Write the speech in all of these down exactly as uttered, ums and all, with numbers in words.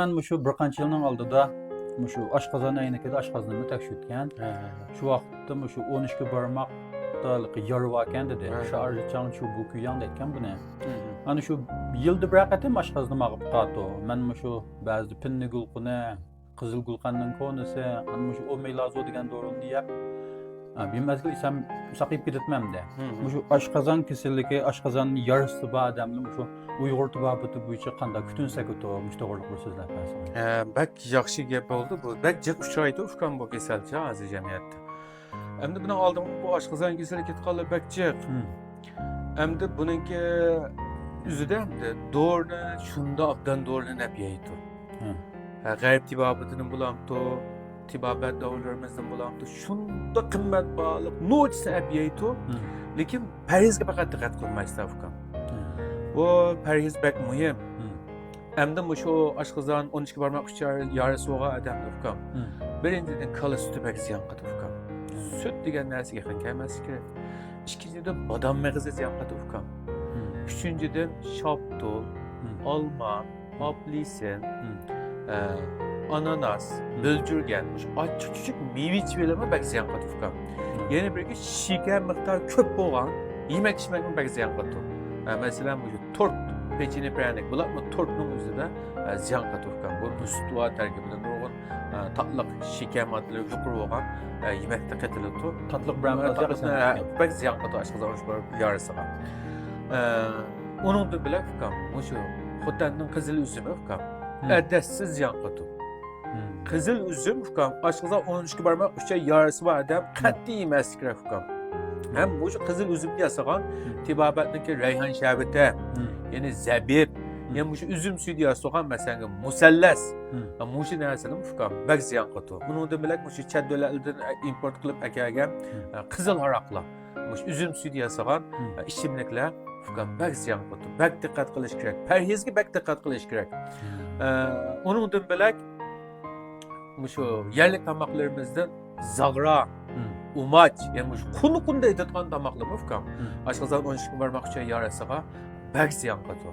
مەن مۇشۇ بىر قانچە يىلنىڭ ئالدىدا مۇشۇ ئاشقازان ئەينىكىدە ئاشقازىنىمنى تەكشۈرتكەن. ھە، ھە، ھە. شۇ ۋاقىتتا مۇشۇ ئون ئىككى بارماقتا يارا باركەن دېدى. ھە، ھە. 十二指肠就不溃疡 دەيدىكەن بۇنى. ھە، ھە. ئەنە شۇ يىلدا بىرەر قېتىم ئاشقازىنىم ئاغرىپ قالىدۇ. مەن مۇشۇ بەزىدە پىننە گۈلقىنى، قىزىل گۈلقەننىڭ كونىسى، ئەنە مۇشۇ ئومېلازو دېگەن دورىنى يەپ، ئە، بىر مەزگىل ئىچسەم ساقىيىپ كېتىدىمەن ئەمدى. ھە، ھە. مۇشۇ ئاشقازان كېسىلىكى، ئاشقازان يارىسى بار ئادەملەر مۇشۇ ئۇيغۇر تېبابىتى بويىچە قانداق كۈتۈنسەك ئۇتۇ، مۇشۇ توغرىلىق بىر سۆزلەپ بەرسىڭىز. ھە، بەك ياخشى گەپ بولدى بۇ. بەك جىق ئۇچرايدۇ ئۇكام بۇ كېسەلچە ھازىر جەمئىيەتتە. ئەمدى بۇنىڭ ئالدىغا بۇ ئاشقازان كېسىلى كېتىپ قالدى بەك جىق. ھە. ئەمدى بۇنىڭكى ئۆزىدە ئەمدى دورىنى شۇنداق ئابدان دورىنى ئەپ يەيدۇ. ھە. ھە، غەرب تېبابىتىدىن بولامتۇ، تېبابەت دورىلىرىمىزدىن بولامتۇ، شۇنداق قىممەت باھالىق نوچىسىنى ئەپ يەيدۇ. ھە. لېكىن پەرھىزگە پەقەت دىققەت قىلمايسىز ئۇكام. ھە. بۇ پەرھىز بەك مۇھىم. ھە. ئەمدى مۇشۇ ئاشقازان ئون ئىككى بارماق ئۇچى يارىسى بولغان ئادەمدە ئۇكام. ھە. بىرىنچىدىن، كالا سۈتى بەك زىيان قىلىدۇ ئۇكام. ھە. سۈت دېگەن نەرسىگە يېقىن كەلمەسلىك كېرەك. ئىككىنچىدىن، بادام مېغىزى زىيان قىلىدۇ ئۇكام. ھە. ئۈچىنچىدىن، شاپتۇل، ھە. ئالما، ھە. ئاپېلسىن، ھە. ئە، ئاناناس، ھە. بۆلجۈرگەن، مۇشۇ ئاچچىق چۈچۈك مېۋە چىۋىلىرىمۇ بەك زىيان قىلىدۇ ئۇكام. ھە. يەنە بىرى، شېكەر مىقدارى كۆپ بولغان يېمەك ئىچمەكمۇ بەك زىيان قىلىدۇ. ئە، مەسىلەن، مۇشۇ تورت، پېچىنى پىرەنىك بۇلارمۇ تورتنىڭ ئۆزىدە، ئە، زىيان قىلىدۇ ئۇكام. بۇ سۈت بار تەركىبىدە نۇرغۇن، ئە، تاتلىق شېكەر ماددىلىرى يۇقىرى بولغان، ئە، يېمەكتە قېتىلىدۇ. تاتلىق بىر ئە، ماددا تاتلىقنى، ئە، بەك زىيان قىلىدۇ ئاشقازان يارىسىغا. ئە، ئۇنىڭدىن بۆلەك ئۇكام، مۇشۇ خوتەننىڭ قىزىل ئۈزۈمى ئۇكام. ھە. ئەدەتسىز زىيان قىلىدۇ. ھە. قىزىل ئۈزۈم ئۇكام، ئاشقازان ئون ئىككى بارماق ئۈچەي يارىسى بار ئادەم ھە. قەتئىي يېمەسلىك كېرەك ئۇكام. ھە. ھەم مۇشۇ قىزىل ئۈزۈمدىن ياسىغان ھە. تېبابەتنىڭكى رەيھان شەربىتى، ھە. يەنى زەبىب، ھە. يەنى مۇشۇ ئۈزۈم سۈيىدە ياسىغان، مەسىلەن، مۇسەللەس، ھە. مۇشۇ نەرسىلەر ئۇكام بەك زىيان قىلىدۇ. ئۇنىڭدىن بۆلەك مۇشۇ چەت دۆلەتلەردىن ئىمپورت قىلىپ ئەكەلگەن، ھە. قىزىل ھاراقلار، مۇشۇ ئۈزۈم سۈيىدە ياسىغان ھە. ئىچىملىكلەر ئۇكام بەك زىيان قىلىدۇ. بەك دىققەت قىلىش كېرەك. پەرھىزگە بەك دىققەت قىلىش كېرەك. ھە. ئە، ئۇنىڭدىن بۆلەك مۇشۇ يەرلىك تاماقلىرىمىزدىن زاغرا، ھە. ئۇماچ، يەنى مۇشۇ قۇنۇقۇندا ئېتىدىغان تاماقلىرىمۇ ئۇكام. ھە. ئاشقازان ئون ئىككى بارماق ئۈچەي يارىسىغا بەك زىيان قىلىدۇ.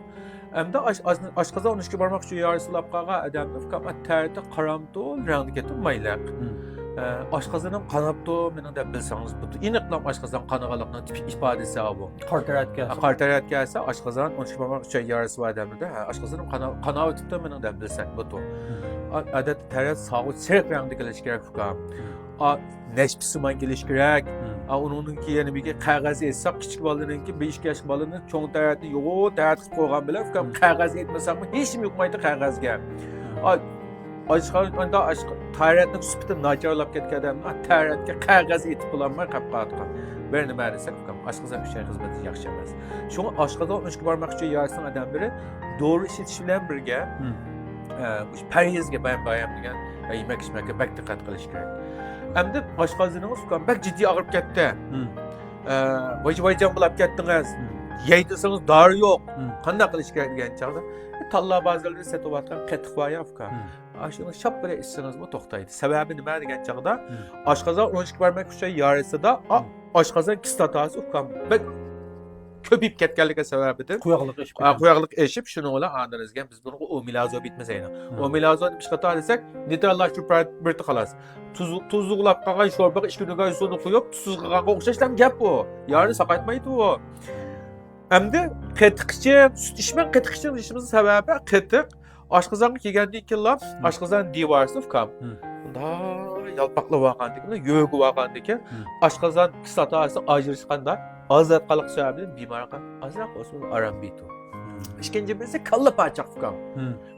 ئەمدى ئاش-، ئاش-، ئاشقازان ئون ئىككى بارماق ئۈچەي يارىسى بولۇپ قالغان ئادەمنى ئۇكام، تەرىتى قارامتۇل رەڭدە كېتىپ مايلىق. ھە. ئە، ئاشقازىنىم قاناپتۇ مېنىڭ دەپ بىلسىڭىز بولىدۇ. ئېنىقلا ئاشقازان قانىغانلىقنىڭ تىپىك ئىپادىسى بۇ. قارا تەرەت كەلسە. قارا تەرەت كەلسە، ئاشقازان ئون ئىككى بارماق ئۈچەي يارىسى بار ئادەمدە، ھە، ئاشقازىنىم قانا-، قاناۋېتىپتۇ مېنىڭ دەپ بىلسەك بولىدۇ. ھە. ئا-، ئادەتتە تەرەت ساغۇت سېرىق رەڭدە كېلىشى كېرەك ئۇكام. ھە. ئا، نەشپۈتسىمان كېلىشى كېرەك. ھە. ئا، ئۇنىڭدىن كېيىن يەنە بىر قەغەز ئېيتساق، كىچىك بالىنىڭكى بىر ئىككى ياشلىق بالىنى چوڭ تەرەتنى يوغان تەرەت قىلىپ قويغان بىلەن ئۇكام ھە. قەغەز ئېيتمىساقمۇ ھېچنېمە يۇقمايدۇ قەغەزگە. ھە. ئا، ئاشقا-، ئاشقا-، تەرەتنىڭ سۈپىتى ناچارلاپ كەتكەن ئادەم، ئا، تەرەتكە قەغەز ئېيتىپ بولالماي قېلىپ قالىدىغان. بىر نېمە دېسەك ئۇكام، ئاشقازان ئۈچەي خىزمىتى ياخشى ئەمەس. شۇڭا ئاشقازان ئون ئىككى بارماق ئۈچەي يارىسىنىڭ ئادەملىرى دورا ئىشلىتىش بىلەن بىرگە، ھە. ئە، مۇشۇ پەرھىزگە بايام-بايام دېگەن، ئە، يېمەك-ئىچمەككە بەك دىققەت قىلىش كېرەك. ئەمدى ئاشقازىنىڭىز ئۇكام بەك جىددىي ئاغرىپ كەتتى. ھە. ئە، ۋايجان-ۋايجان بولاپ كەتتىڭىز. ھە. يەي دېسىڭىز دارى يوق. ھە. قانداق قىلىش كېرەك دېگەن چاغدا، تاللا بازارلىرىدا سېتىۋاتقان قېتىق بار يا ئۇكام. ھە. ئاشۇنى شاپپىدە ئىچسىڭىزمۇ توختايدۇ. سەۋەبى نېمە دېگەن چاغدا، ھە. ئاشقازان ئون ئىككى بارماق ئۈچەي يارىسىدا، ئا، ھە. ئاشقازان كىسلاتاسى ئۇكام بەك كۆپىيىپ كەتكەنلىكى سەۋەبىدىن، قويۇقلۇق ئېشىپ ھە، كەتكەن. قويۇقلۇق ئېشىپ، شۇنىڭ بىلەن ئاندىن ئىزگەن بىز بۇنىڭغا ئومېلازول دېيمىز ئەينى. ھە. ئومېلازول نېمە ئىش قىلىدۇ دېسەك، نېيتراللاشتۇرۇپ بېرىدۇ خالاس. تۇز-، تۇزلۇقلاپ قالغان شورپىغا ئىككى دۇگاي سۇنى قۇيۇپ، تۇزسىز قىلغانغا ئوخشاش گەپ ئۇ. يارىنى ساقايتمايدۇ ئۇ. ئەمدى قېتىق ئىچىڭ، سۈت ئىچمەڭ، قېتىق ئىچىڭ دېيىشىمىزنىڭ سەۋەبى، قېتىق ئاشقازانغا كەلگەندىن كېيىنلا، ھە. ئاشقازان دىۋارىسى ئۇكام، ھە. مۇنداق يالپاقلاپ ئالغاندىكىن، يۆگىۋالغاندىكىن، ھە. ئاشقازان كىسلاتاسى ئاجرىشقاندا ئازلاپ قالغان سەۋەبىدىن بىمارغا ئازراق بولسىمۇ ئارام بېرىدۇ. ھە. ئىككىنچى بىرسى كاللا پاچاق ئۇكام.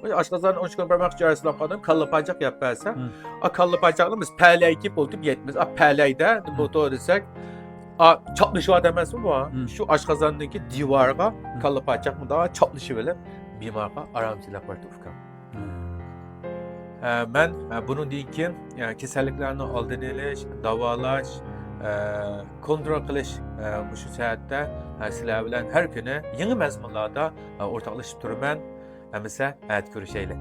ھە. ئاشقازان ئون ئىككى بارماق ئۈچەي يارىسى بولغان ئادەم كاللا پاچاق يەپ بەرسە، ھە. ئا، كاللا پاچاقنى بىز پەلەي كىيىپ ئولتۇرۇپ يەيمىز. ئا، پەلەيدە نېمە ھە. بولىدۇ دېسەك، ئا، چاپلىشىۋاتىدۇ ئەمەسمۇ بۇ؟ ھە. شۇ ئاشقازاننىڭكى دىۋارىغا ھە. كاللا پاچاق مۇنداق چاپلىشىۋېلىپ، بىمارغا ئارامچىلىق بېرىدۇ ئۇكام. ھە. ئە، مەن، ئە، بۇنىڭدىن كېيىن، ئە، كېسەللىكلەرنىڭ ئالدىنى ئېلىش، داۋالاش، ئە، كونترول قىلىش، ئە، مۇشۇ سەھەتتە، ئە، سىلەر بىلەن ھەر كۈنى يېڭى مەزمۇنلاردا، ئە، ئورتاقلىشىپ تۇرىمەن. ئەمىسە، ئەتە كۆرۈشەيلى.